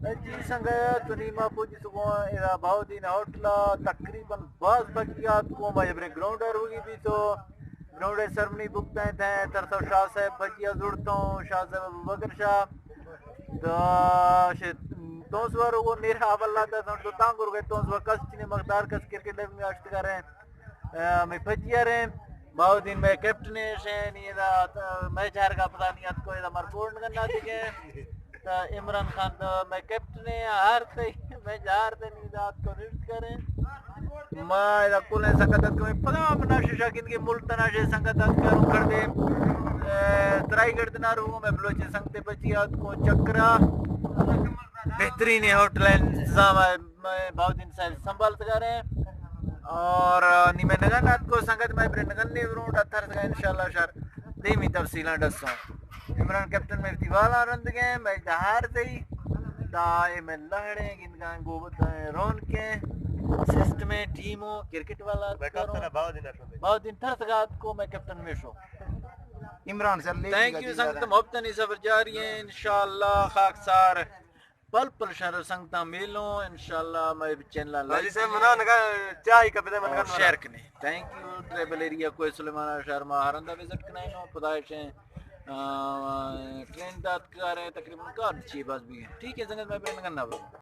جی سنگت، تو نیما پوجی سگوں ادا بہاؤالدین ہوٹل ءَ، تقریباً باز بجی آتکوں، ما ابریں گراؤنڈ ءَ روگی بیتو، گراؤنڈ ءِ سرمنی بکتیں تھے، ترسو شاہ صاحب بجی ءَ زڑتوں، شاہ صاحب ابوبکر شاہ، تو ش-، تونس وار روگو میرا اولا تا سمجھ تو تانگور گئے تونس وار کس چنے مقدار کس کرکٹ لیب میں اشتگاریں۔ آ، مئے پجی ءَ ریں، بہاؤالدین مئے کیپٹن اِش ایں، نی ادا، آ، مئے چارگ ءَ پدا نی اتکو ادا مر بورڈ گنا دیگے۔ تا عمران خان تو مئے کیپٹن ایں، ہار تئی، مئے جار تے نی ادا اتکو نشت کریں۔ ما ادا کلیں سنگت اتکو، پدا منا ششا گندگے ملتان ءَ شے سنگت اتکو کر دے۔ آ، ترائی گردنا رو مئے بلوچ سنگت پجی اتکو چکرا۔ بہترین ہوٹل انتظام ہے۔ مئے بہاؤالدین صاحب سنبھالتگاریں اور نیمے نگن اتکو سنگت مئے برے نگن نے گراؤنڈ ءَ ترسگا انشاءاللہ شر دیمی تفصیلاں ڈسوں۔ عمران کیپٹن مئے وتی والا رندگیں، مئے دہار دئی دائم لہڑیں گندگاں گوبتیں رونکیں سسٹمیں ٹیموں کرکٹ والا بہاؤالدین ترسگا اتکو مئے کیپٹن Meesho. Imran sir late thank you سنگت، محبتانی سفر جاری ہیں انشاءاللہ۔ خاکسار پل پل شر سنگتاں میلوں انشاءاللہ۔ مئے چینل ءَ لائک صاحب منا نگا چاہی کپے دے من اور شیئر کنے۔ Thank you. ٹرائبل ایریا کوہ سلیمان شہر ما ہرندا وزٹ کنائنو، پدائشیں، آ، ٹرین دات کارے تقریباً کار چی باز بھی ہیں۔ ٹھیک ہے سنگت، مئے برے نگن نہ بھروں۔